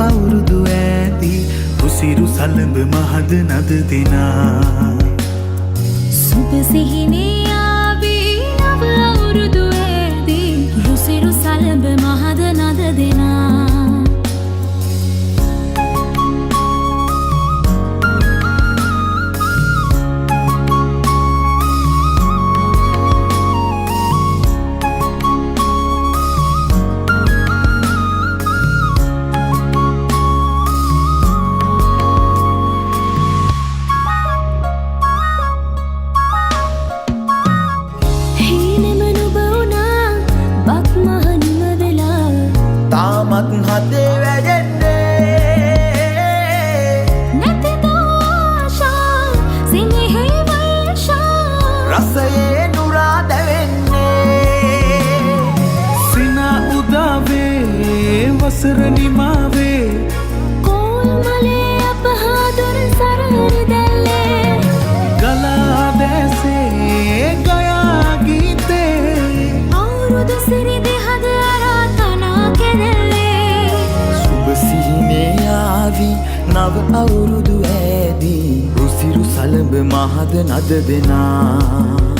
අවුරුදු ඈදී රුසිරු සලඹ මහද නද දෙනා. සුබ සිහිනේ ආවී නව අවුරුදු ඈදී රුසිරු සලඹ මහද නද දෙනා. හීනෙම නුඹ වුණා බක් මහනුම වෙලා. තාමත් හදේ වැජෙන්නේ නැතිද ආශා සිනහේ වර්ෂා රසයේ නුරා දැවෙන්නේ. සිනා උදාවේ වසර නිමාවේ කෝල් මලේ අප හා දුර සරහරි දැල්ලේ ගලා දැසේ ගයා ගීතේ අවුරුදු සිරි දෙහද අරා තනා කෙරෙල්ලේ. සුබ සිහිනේ ආවී නව අවුරුදු ඈදී රුසිරු සලඹ මහද නද දෙනා.